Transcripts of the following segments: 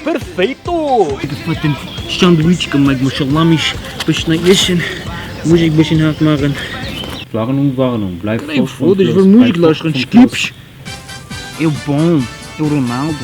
Perfeito! Sandwich gemacht, mashallah, mich bisschen iessen, muss ich bisschen hart machen. Warnung, Warnung, bleif fort vum Ech Floss, wëll Musek bleif fort lauschteren, vum Floss. Skippsch! Eu bom, eu Ronaldo.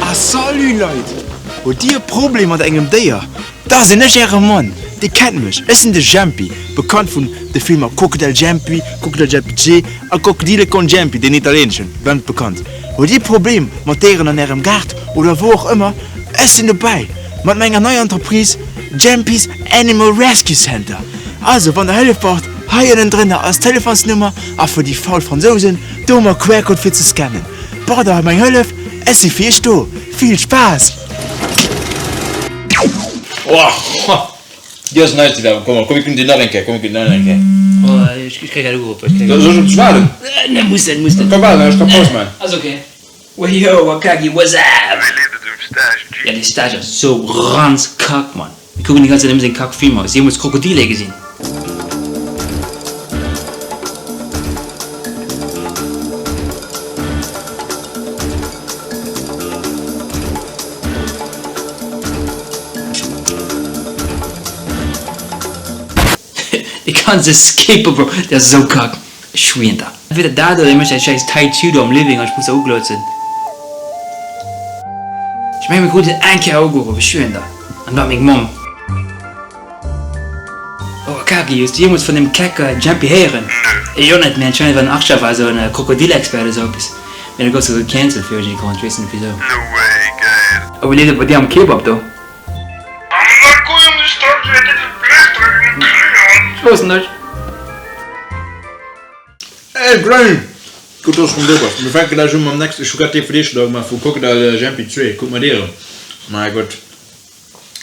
Ah salut Leit! Hutt dir e Problem mat engem Déier? Da sinn ech äre Mann! Dir kennt mech, ech sinn de Jempi, bekannt vun de Filmer Krokodil Jempi, Krokodil Jempi 2 a Krokodile con Jempi, deen italieeneschen, weltbekannt. Hutt dir e Problem mat Déieren an ärem Gaart oder wou och ëmmer? Ech sinn dobäi mat menger neier Entreprise Jempy's Animal Rescue Center. Also wann der Hëllef braucht, hei ënnendrënner ass d'Telefonsnummer a fir déi faul Fransousen, do hu mer QR-Code fir ze scannen. Braucht der meng Hëllef? Ech si fir iech do. Vill Spaass! Déi ass nice déi Werbung. Komm komm mir kucken déi nach eng Kéier, komm mir kucken déi nach eng Kéier. Oh ech kréie grad ugeruff, ech kréie Soll ech op dech waarden? Ne muss net, muss net. Komm waarden, ech ka Paus maachen. Ass ok. Yo Akagi what's up? Ja dee Stage ass sou ranz kack Mann. Mir kucken déi ganz Zäit nëmme seng kack Filmer. Hues de jeemools Krokodile gesinn? Dee kann se skippen bro, dee ass esou kack. Ech schwieren der. Entweder dat oder hie mécht säi schäiss Tai Chi do am Living an ech muss da uglotzen. Ech mengen mir kruten eng Kéier ugeruff, ech schwieren der. An war meng Mamm. Oh Akagi, hues du jeemools vun dem Kecker Jempi héieren? Ech och net, mee anscheinend war den Aksha war esou en Krokodilexpert oder esou eppes. Mee da gouf se gecancelt fir iergendee Grond, ech weess net wisou. No way, geil! Oh, wéi leeft et bei dir am Kebab do? Ech loossen dech. Hey Brain! Gutt dass du rëm do bass. Mir fänke gläich un mam next. Ech hu grad DVD scho da gemaach vu Crocodile Jempi 2. Kuck mer déi erëm. Mäi Gott.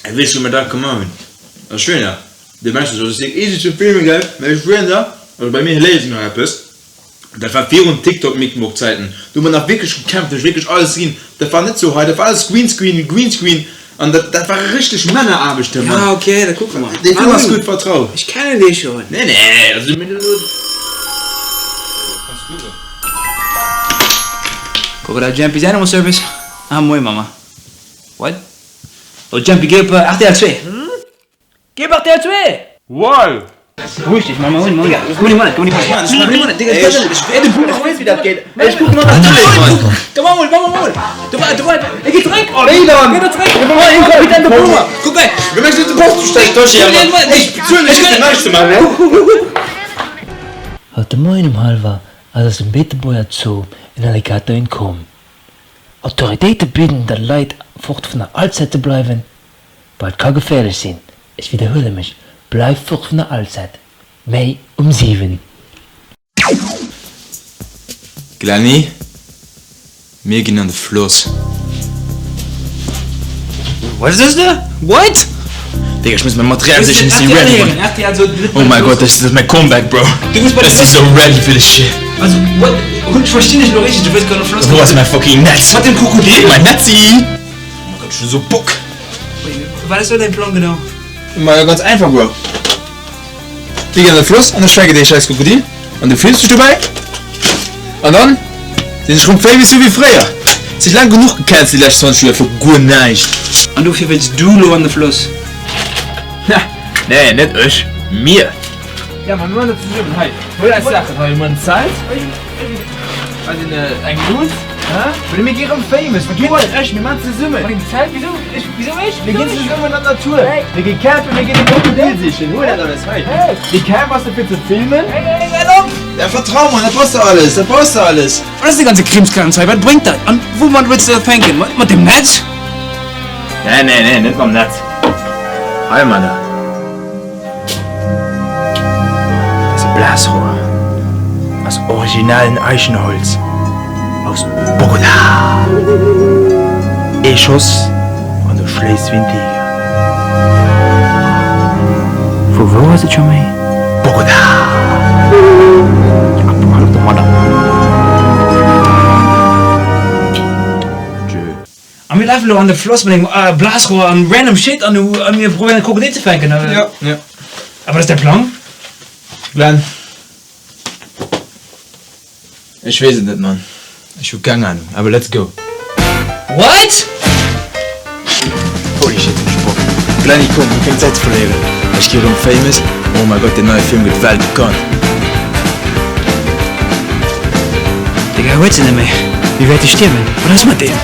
Ech weess wou mir dat gemaach hunn. Ech schwéier der, de Messi ass easy ze filmen, gell? Mä ech schwéier der, also bei mir léiert se nach eppes. Dat war virun TikTok Mikmok Zäiten, do hu mer nach wierklech gekämpft, do hu ech wierklech alles ginn. Dat war net sou hei, dat war alles Greenscreen, Greenscreen an dat dat war richteg Männeraarbecht, Mann. Ja ok, da kucke mer. Dee Film ass gutt, vertrau. Ech kennen dee schon. Nee nee, also mir hunn elo. Kanns kucken. Crocodile Jempy's Animal Service, ah moin Mama. What? Oh Jempy, géi op rtl 2. Géi op rtl 2! Why? Beruhig dich, mach mal un, mach mal. Komm mal, komm mal, komm mal, Digga, ich weiß wéi dat geet. Ech kucken an der Tëlee, Mann. Komm mal, mach mal, du war, du war, er geht zurück. Wéi dann? Geh zurück. Kapitän de Puma. Guck mal. Wéi mengs du de Post zu stecken? Ech bezuelen dech fir näischt ze maachen. Haut de Moien um hallwer ass aus dem Beetebuerger Zoo en Alligator entkomm. Autoritéite bidden der Leit fort vun der Alzette ze bleiwen, well et ka geféierlech sinn. Ech widderhuele mech, bleift fort vun der Alzette. Méi um 7. Glenny, mir ginn an de Floss. Wat soss de? What? Digga, ech muss mäi Material sichen, ech si ready, Mann. Oh mäi Gott, dat ass mäi Comeback, Bro. Ech si sou ready fir de Shit. Also, what? Ech verstinn dech elo richteg, du wëlls grad an de Floss Wou ass mäi fucking Netz? Mat dem Krokodil? Mäi Netzi! Oh mein Gott, ech hunn esou Bock! Wat ass elo däin Plang genau? Majo, ganz einfach, Bro. Mir ginn an de Floss an ech fänken dee schäiss Krokodil an du films mech dobäi an dann sinn ech rëm famous sou wéi fréier. Sech laang genuch gecancelt déi lescht 20 Joer fir guer näischt. An dofir wëlls du lo an de Floss? Ha, nee, net ech, mir. Ja, ma mir man dat zesummen. Hei, huel eis Saachen hei, mir man en Zelt, hei sinn eng Luut, hä? Well mir gi rëm famous, du an ech, mir man zesummen. Mat engem Zelt? Wisou ech? Wisou ech? Mir ginn zesummen an d'Natur, mir gi campen, mir ginn e Krokodil sichen. Huel dat alles hei. Déi Cam ass dofir ze filmen. Hey, hey, hal op! Ja, vertrau mer, dat bass de alles, dat bass de alles. Wat ass dee ganze Krimskrams hei? Wat bréngt dat? An woumat wëlls de dat fänken? Mat dem Netz? Nee, nee, nee, net mam Netz. Heimadder. Blasrohr aus originalen Eichenholz aus Bogotá. Ee Schoss an du schléis wéi en Tiger. Vu wou ass et scho méi? Bogotá. A mir lafen elo an de Floss mat engem Blasrohr an random shit an mir probéieren e Krokodil ze fänken. Ja, ja. A wat ass däi Plang? Glenn, Ech weess et net, Mann. Ech hu keng Ahnung, awer let's go! What? Holy shit, hunn ech Bock! Glenny, komm, mir hu keng Zäit ze verléieren. Ech gi rëm famous. Oh mäi Gott, deen neie Film gëtt weltbekannt. Digga, huet se net méi. Mir wäerte stierwen. Wat ass mat deem?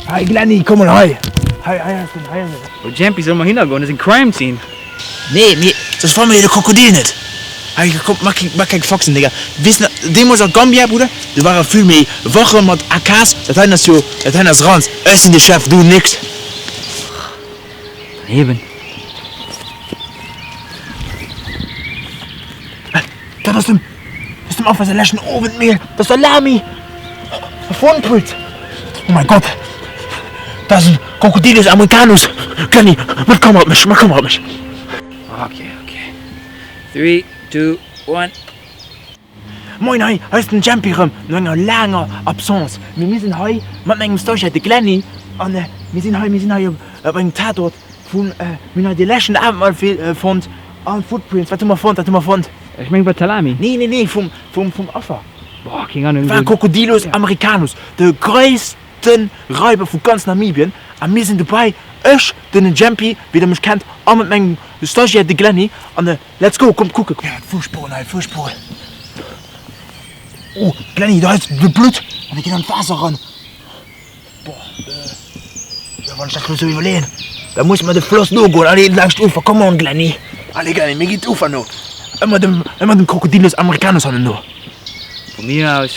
Hei Glenny, komm mol hei! Hei, hei ass den, hei ass en. Oh Jempy, solle mer hinner goen? Dat ass en Crime Scene. Nee, mee soss fanne mer jo de Krokodil net. Hei, komm, mach keng, mach keng Faxen, Digga. Weess nach, deemools a Gambia, Bruder, do ware vill méi Wache mat AKs. Dat heien ass jo, dat heien ass Ranz. Ech sinn de Chef, du nix. Daneben. Dat ass dem, dat ass dem Affer säi leschten Owendmiel, dat ass Salami a Fondpult. Oh mein Gott, dat ass en Crocodilus americanus. Glenny, mat komm op mech, mat komm op mech. Okay, okay. 3, 2, 1. Moin, hei ass den Jempy rëm no enger laanger Absence. Mee mir sinn hei mat mengem Stagiaire, de Glenny, an mir sinn hei, mir sinn hei op engem Tatort vun, mir hunn hei de leschten Abendmahl fonnt an Footprints. Wat hu mer fonnt, wat hu mer fonnt? Ech mengen war d'Salami. Nee, nee, nee, vum, vum, vum Affer. Boah, keng Ahnung. War Crocodilus americanus, de gréissten Raiber vu ganz Namibien. A mir sinn dobäi, ech, den Jempy, wéi der mech kennt, a mat mengem Stagiaire, de Glenny. An let's go, kommt kucken. Ja, d'Fusspuren hei, d'Fusspuren. Oh, Glenny, do ass de Blutt an e geet an d'Waasser eran. Boah, jo, wann ech dat elo sou iwwerleeën, da musse mer de Floss nogoen. Allez, laanscht d'Ufer, come on, Glenny. Allez, Glenny, mir ginn d'Ufer no. Ëmmer dem, ëmmer dem Crocodilus americanus hannenno. Vu mir aus,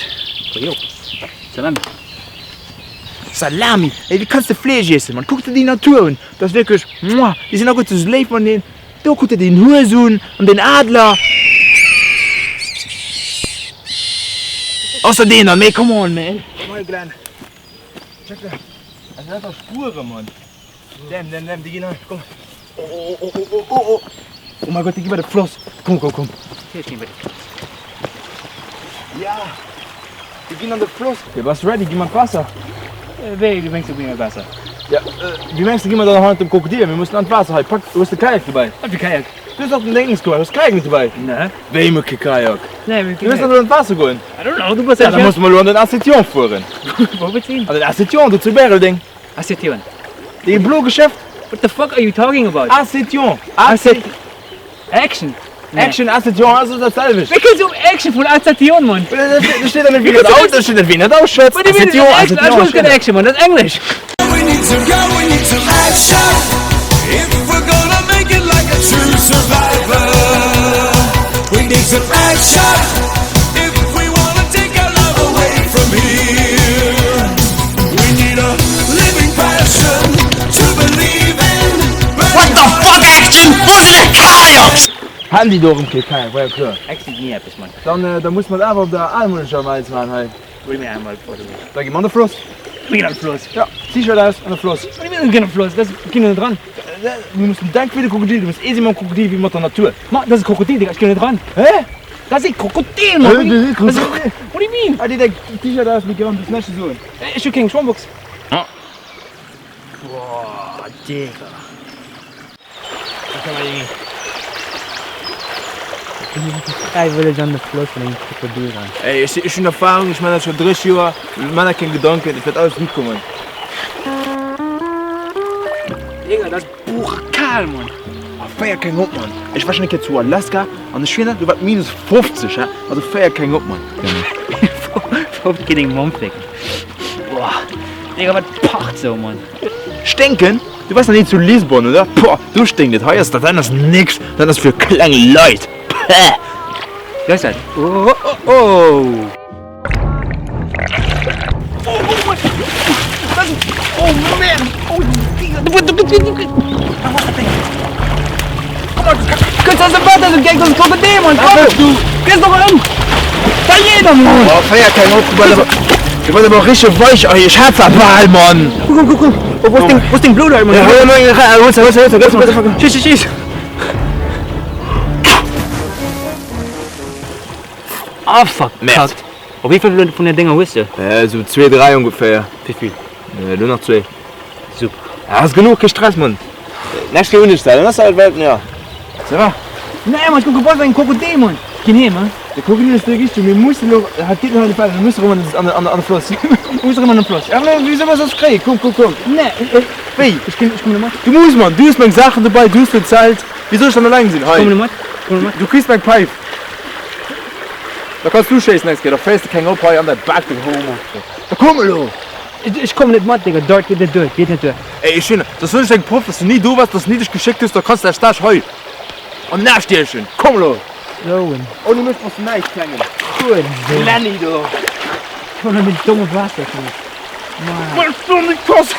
jo, Salami. Salami? Ey, wéi kanns de Fleesch iessen, Mann? Kuck der déi Natur un, dat ass wierklech, muah, déi sinn alleguerte sou léif mateneen. Do kuck der den Hues un an den Adler. Ausser deen dann, mee come on, man. Komm hei, Glenn. Check dat. Dat sinn einfach Spueren, Mann. Damn, damn, damn, déi ginn hei. Komm. Oh, oh, oh, oh, oh, oh, oh. Oh mein Gott, déi gi bei de Floss. Komm, komm, komm. Natierlech ginn bei de Floss. Ja, déi ginn an de Floss. Jo, bass ready? Gi mer an d'Waasser. Wéi, du mengs, du gi mer an d'Waasser? Ja, wéi mengs du, gi mer dann hannert dem Krokodil? Mir mussen an d'Waasser hei. Pak, hues de Kajak dobäi? Wat fir Kajak? Du hues dach den Déngens geholl, hues Kajak net dobäi? Nee. Wéi, mir hu kee Kajak? Nee, mir hu kee Mir mussen Kajak. elo an d'Waasser goen. I don't know, du bass Ja, da musse mer elo an den Acetion fueren. Wou wird's hin? An den Acetion, do zu Bäreldeng. Acetion. Dee blo Geschäft. What the fuck are you talking about? Acetion. Acet. Action. Action, Acetion, ass dat selwecht. Wéi kënns du op Action vun Acetion, Mann? Do steet an wien dat aus, do steet wien dat ausschwätzt. What do you mean Acetion, Action? Acetion. Ech wosst net Action, Mann, dat ass Englesch. We need some go, we need some action If we're gonna make it like a true survivor We need some action If we wanna take our love away from here We need a living passion to believe in What the fuck Action? Wou sinn de Kajaks? Haten déi do erëm kee Kajak, war jo kloer. Action ni eppes, Mann. Dann, da muss mer et awer op der almounescher Weis maachen hei. Huel mir einmal Foto mit. Da gi mer an de Floss. Mir ginn an de Floss. Ja, T-Shirt aus, an de Floss. What do you mean mir ginn an de Floss? Dat ginn net dran. Du muss denken wéi de Krokodil, du muss ee si mam Krokodil wéi mat der Natur. Ma dat ass e Krokodil, Digga, ech ginn net dran. Hä? Dat ass e Krokodil, Mann! Hä? Krokodil? What do you mean? Allez, däi T-Shirt aus, mir ginn an, du muss näischt ze soen. Ech hu keng Schwammbox. Boah, Digga. Fräiwëlleg an de Floss mat engem Krokodil ran. Ey, ech, ech hunn Erfahrung, ech man dat schon 30 Joer, man der keng Gedanken, et wäert alles gutt kommen. Digga, dat ass brutal, Mann! Ah, féier keng op, Mann! Ech war schon eng Kéier zu Alaska an ech schwier, do war et minus 50, hä? Also féier keng op, Mann! 50 geet deng Mamm fécken. Boah, Digga, wat pacht sou, Mann! Sténken? Du wars nach ni zu Lisbon, oder? Boah, do sténkt et. Hei ass dat ass nix, dat ass fir kleng Leit. Päh! Wéi ass dat? Oh oh oh! Oh man! Oh Digga! Kënns aus dem Waasser, du Geck, das ist Krokodil, Mann, komm! Du gëss doch ëm! Da jeder, Mann! Oh, féier keng op, du bass awer, du bass awer och richteg weich. Ey, ech hat zwar bal, Mann! Komm, komm, komm, komm! Oh, wo ist deng, wo ist deng Blut, Mann? Ja, hol meng, hol se, hol se, hol se, gëss, gëss, gëss. Schieß, schieß, schieß! Ah, fuck, Merd. Op wéi vill vun den Dénger hues de? Esou zwee, dräi ongeféier. Wéi vill? Elo nach zwee. Super. Ah, ass genuch, kee Stress, Mann. Nächst Kéier hunn ech se, dann ass alles well, ja. Ça va? Nee, Mann, ech gouf gebass wéi eng Krokodil, Mann. Ginn heem, hein? De Krokodil ass déi richteg, mir mussen elo, hat geet net an de Feld, mir musse rëm an an an de Floss. Mir musse rëm an de Floss. Ja, mä wéi soll mer soss kréien? Komm, komm, komm. Nee, ech, Wéi? Ech ginn, ech kommen net mat. Du muss, Mann, du hues meng Saachen dobei, du hues den Zelt. Wéi soll ech dann eleng sinn hei? Ech kommen net mat, ech kommen net mat. Du kriss meng Päif. Da kanns du schéissen nächst Kéier, da féiers de keng op hei an däi Bett, du Homo. Da komm elo! Ech kommen net mat, Digga, dort geet net duer, geet net duer. Ey, ech hunn, dass hunn ech dengem Proff, dass du ni do waars, dass du ni dech geschéckt hues, da kanns du däi Stage hei an den Aarsch stiechen. Komm elo! Soen. Ouni mech brauchs du näischt klengen Hurensohn. Lenny do. Komm net mit domme Waasser, komm. Mann, domme Koss!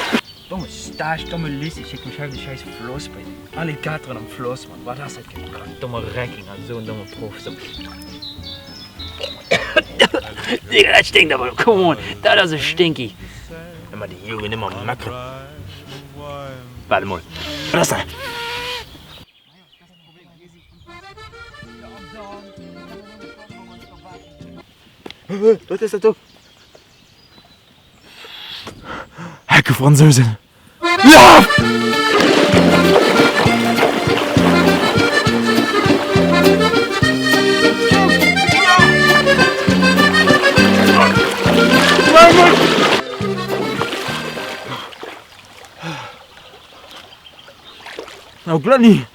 Domme Stage, domme Lycée, schéckt mech hei op de schäiss Floss bei den Alligatoren am Floss, Mann, wat ass dat fir e Kack, domme Recking an esou en domme Proff, sou. Digga, dat sténkt awer, come on, dat ass e Stinky. Ëmmer déi Jugend, ëmmer meckeren. Waart emol, wat ass dat? Wat ass dat do? Heckefransousen. Laf! Oh Glenny,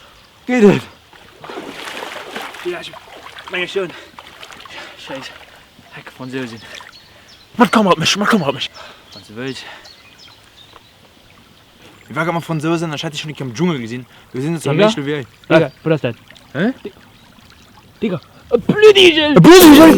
geet et? Ja, ech menge schon. Scheiss Heckefransousen. Mat komm op mech, mat komm op mech. Wann s du wëlls. Mir war grad mat Fransousen, ech hat déi schon eng Kéier am Dschungel gesinn. Do sinn se zwar méi schlou wéi hei. Digga, wat ass dat? Hä? Digga, e Bluttigel! E Bluttigel?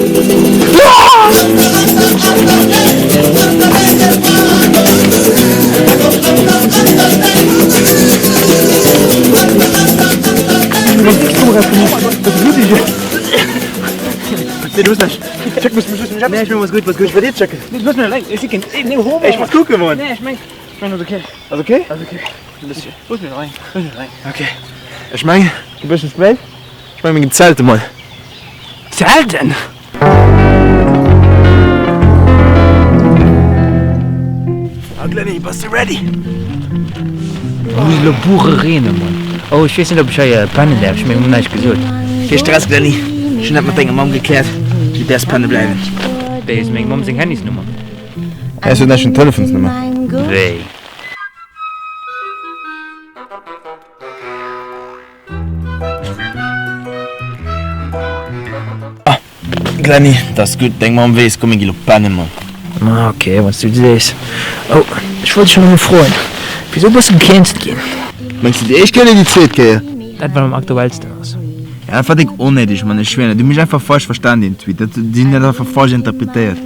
Nee, du hues näischt. Check mech, mech, mech. Nee, ech meng, was gutt, was gutt. Ech wëll dir checken. Nee, looss mech eleng. Ech si keen, nee, Homo. Ech muss kucken, Mann. Nee, ech meng, ech meng, ass okay. Ass okay? Ass okay. Looss mech eleng, looss mech eleng. Okay. Ech meng, e bëssen spéit. Ech meng, mir ginn zelten, Mann. Zelten? Ah, Glenny, bass du ready? Muss elo bure reenen, Mann. Oh, ech weess net, ob ech hei pennen däerf. Ech hu mengem Mamm näischt gesot. Kee Stress, Glenny. Ech hunn dat mat denger Mamm gekläert. Du däerfs penne bleiwen. Wéi ass meng Mamm seng Handysnummer? Hä, se huet näischt vun Telefonsnummer. Wéi? Ah, Glenny, dat ass gutt. Deng Mamm weess, komm mir gi lo pennen, Mann. Ah, ok, wann s du et sees. Oh, ech wollt dech nach emol froen, wisou bass du gecancelt ginn? Mengs du déi éischt Kéier oder déi zweet Kéier? Dat wat am aktuellsten ass. Ja, dat war déck onnéideg, Mann, ech schwéier, du hues mech einfach falsch verstan, deen Tweet, dat, si hunn dat einfach falsch interpretéiert.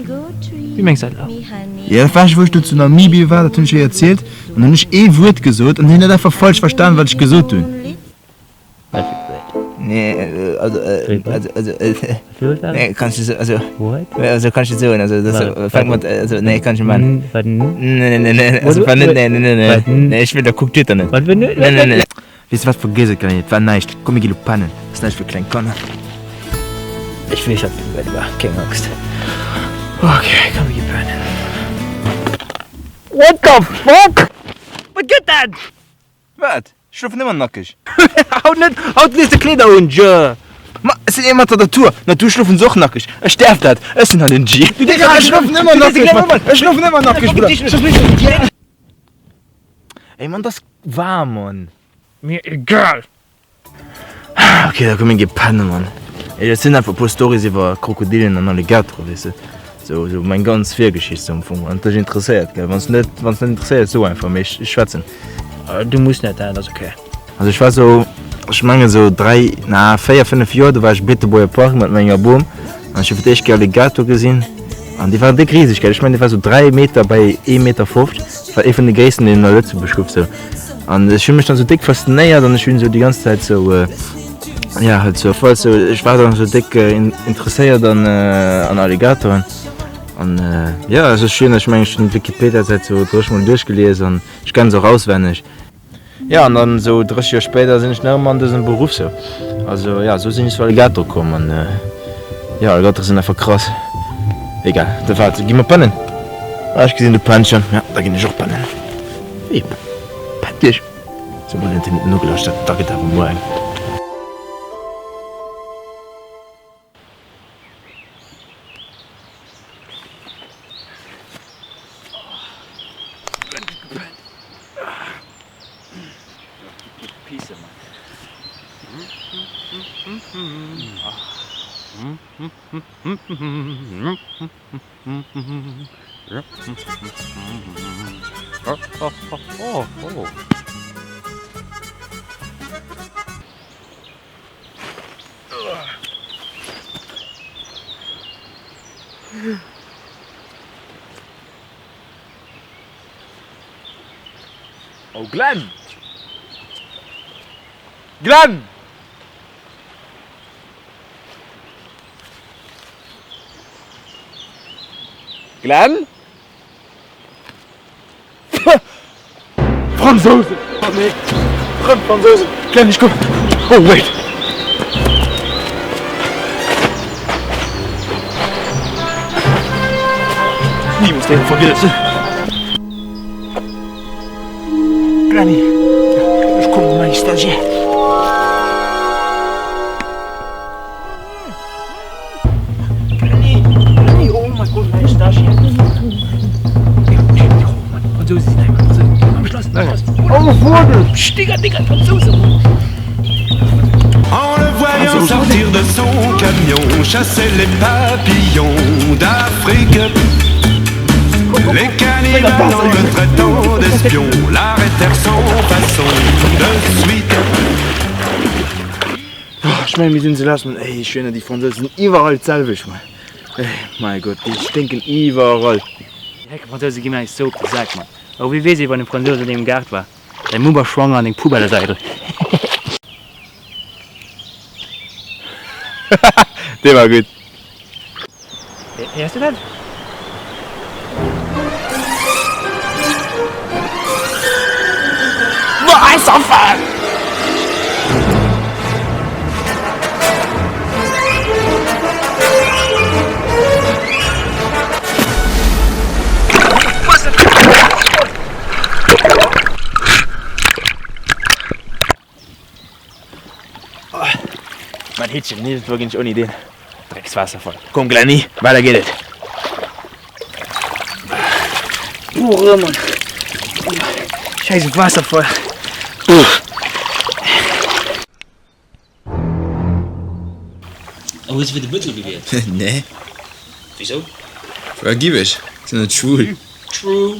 Wéi mengs du dat elo? Jo, dat war ech, wou ech do zu Namibie war, dat hunn ech jo erzielt, an hunn ech ee Wuert gesot an hien huet einfach falsch verstan, wat ech gesot hunn. Wat fir e Wuert? Nee, also, also, also, Wéi war dat? nee, kann ech net soen, also, What? also kann ech net soen, also dat Wat? fänkt mat, also nee, kann ech net maachen. Wat? Nee, nee, nee, also war net, nee, nee, nee, nee, nee, ech will, da kuckt Twitter net. Wat? Nee, nee, nee. Weess de wat, vergiess et, Glenny, et war näischt. Komm, mir gi lo pennen, ass näischt fir kleng Kanner. Ech weess wat fir e Wuert war, keng Angscht. Ok, komm mir gi pennen. What the fuck? Wat gëtt dat? Wat? Ech schlofen ëmmer nackeg. Haut net, haut lees de Kleeder un, Jö! Ma ech sinn ee mat der Natur, Natur schlofen se och nackeg. Ech däerf dat, ech sinn hei den G. Digga, ech schlofen ëmmer nackeg, Mann, ech schlofen ëmmer nackeg, Brudder. Ey Mann, dat ass waarm, Mann. Mir egal! Ok, da komm mir gi pennen, Mann. Ey, dat sinn einfach e puer Stories iwwer Krokodillen an Alligatoren, weess de. Sou, sou meng ganz Virgeschicht sou am Fong. Wann et dech interesséiert, gell. Wann s net, wann s net interesséiert, so einfach, mee ech, ech schwätzen. Du muss net, dat ass ok. Also ech war sou, ech menge sou 3, na 4, 5 Joer, do war ech am Beetebuerger Park mat menger Bom an ech hu fir d'éischt Kéier Alligator gesinn an dee war déck riseg, gell. Ech mengen dee war sou 3 Meter bei ee Meter 50, war ee vun de gréissten deen et a Lëtzebuerg gouf sou. An ech hu mech dann sou déck faszinéiert an ech hunn sou déi ganz Zäit sou. Ja, halt sou voll sou, ech war dann sou déck interesséiert an an Alligatoren an jo, also ech hunn, ech mengen ech hunn d'Wikipedia-Säit sou 30 mol duerchgelies an ech kennen se och auswenneg. Jo, an dann sou 30 Joer spéider sinn ech nach ëmmer an dësem Beruff sou. Also jo, sou sinn ech zu Alligator komm an jo, Alligatore sinn einfach krass. Egal, de wat, gi mer pennen? Ah, ech gesinn du penns schonn, jo, da ginn ech och pennen. Wéi, pennt Iech? Sou, mol den Minuten nogelauschtert, da gëtt awer muer eng. Oh Glenn! Glenn! Glenn? Fransousen! Oh nee! Rëm Fransousen! Glenn, ech kommen! Oh wait! Ni muss déi vergiessen! Glenny, ech kommen, mäi Stagiaire! En le voyant sortir de son camion chasser les papillons d'Afrique Les cannibales en le traitant d'espion l'arrêtèrent sans façon de suite. Ech mengen mir sinn se lass, man. Ey, ech schwéier, déi Fransouse sinn iwwerall d'selwecht, man. Ey, mei Gott, déi sténken iwwerall. Déi Heckefransouse gi mir eis sou op de Sak, man. Oh, wéi weess ee, wann e Fransous an dengem Gaart war? Däi Mupp ass schwanger an deng Poubelle ass eidel. Dee war gutt. Héiers du dat? Waasserfall! Mein Hittchen, nirgendwo ginn ech ouni deen Dreckswaasserfall. Komm Glenny, weider geet et. Boah, Mann. Scheiße Waasserfall. Oh, hues de fir de Bëttel gewielt? Nee. Wisou? Woher giff ech? Sinn net schwul. True.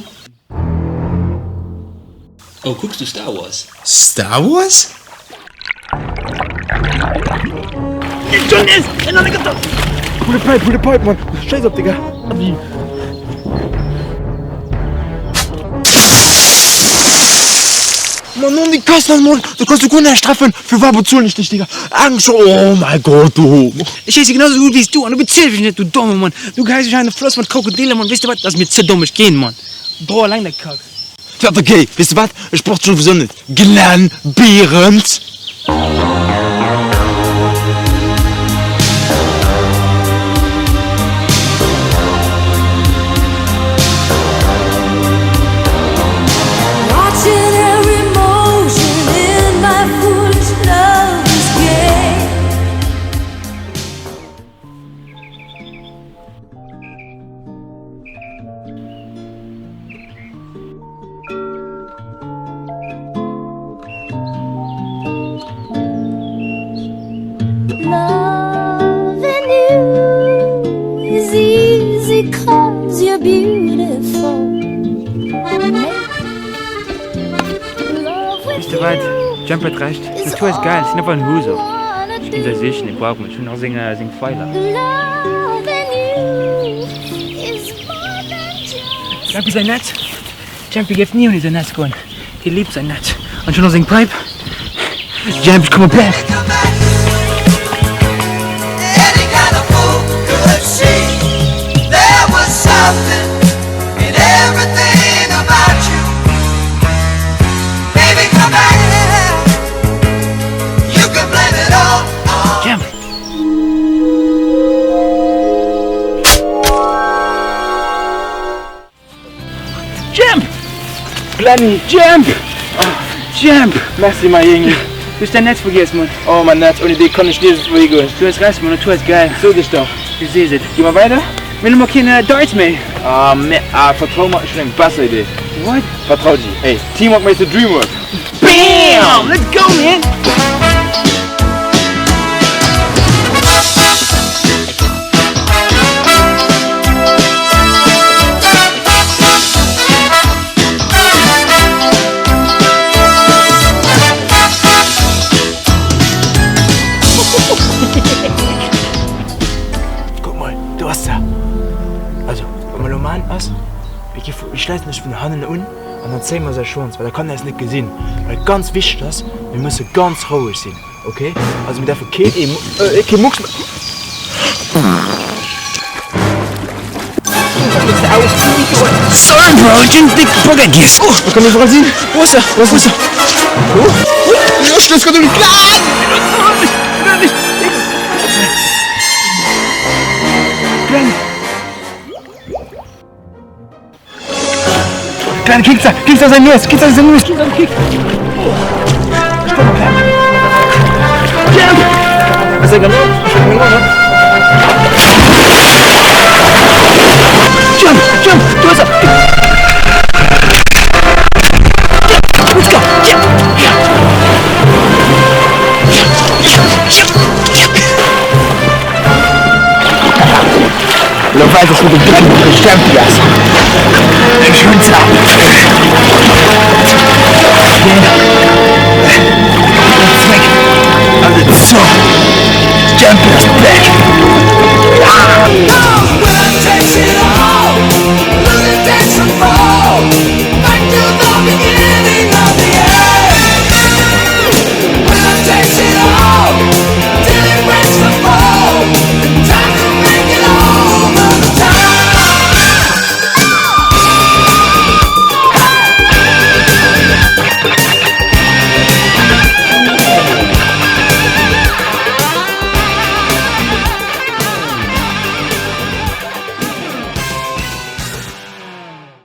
Oh, kucks du Star Wars? Star Wars? Pull the pipe, pull the pipe, Mann! Scheiß op, Digga! Mann, non, die Kassel, Mann! Du kannst du guer näischt treffen! Fir wat bezuelen ech dech, Digga? Angscht, oh mein Gott, du! Ech schéisse genau sou gutt wéi s du an du beziels mech net, du domme Mann! Du geheis mech an de Floss mat Krokodiller, Mann! Weess de wat? Dat ass mir ze domm, ech ginn, Mann! Dro alleng däi Kack! Tja, okay, weess de wat? Ech brauch dech souwisou net, Glenn Berens! Weess de wat, Jemp huet Recht, d'Natur ass geil, sinn einfach en Huso. Ech ginn se sichen, dee brauch mech, ech hunn nach seng Feiler. Jempi säin Netz, Jempi géif ni ouni säin Netz goen, hie liebt säin Netz. An ech hunn nach seng Pipe. Jemp, ech komme back. something in everything about you. Baby, come back. You can blame it all on Jemp! Jemp! Glenny! Jemp! Jemp! Merci mäi Jéngi! Du hues däin Netz vergiess, Mann. Oh mäin Netz, ouni dee kann ech niergends wou higoen. Du hues Recht, Mann, Natur ass geil. Sot ech dach. Du sees et. Gi mer weider? Mir hunn emol keen Darts méi. Ah mä, ah vertrau mer, ech hunn eng besser Idee. What? Vertrau G. Hey, Teamwork makes the dream work! Bam! Let's go, man! Kuck mol, do ass se! Also, wat mer elo man ass, mir gi vu, mir schläichen sech vun hannen un an dann zéie mer säi Schwanz, well da kann en eis net gesinn. Well ganz wichteg ass, mir musse ganz roueg sinn, ok? Also mir däerfe keen ee, kee Mucks man. Sorry bro, I didn't think the bug I'd get. Oh, do kann iwwerall sinn! Wou ass se? Wou ass se? Oh, oh, ech looss grad un! Glenn, kick se! Kick se a säin Nues! Kick se a säin Nues! Kick, kick! Jump! Ass eng Granat? Ass eng Granat? Jump! Jump! Do ass er! Let's go! Jump! Elo weis ech wou den Dreck op de Stempel ass. Ech hunn se.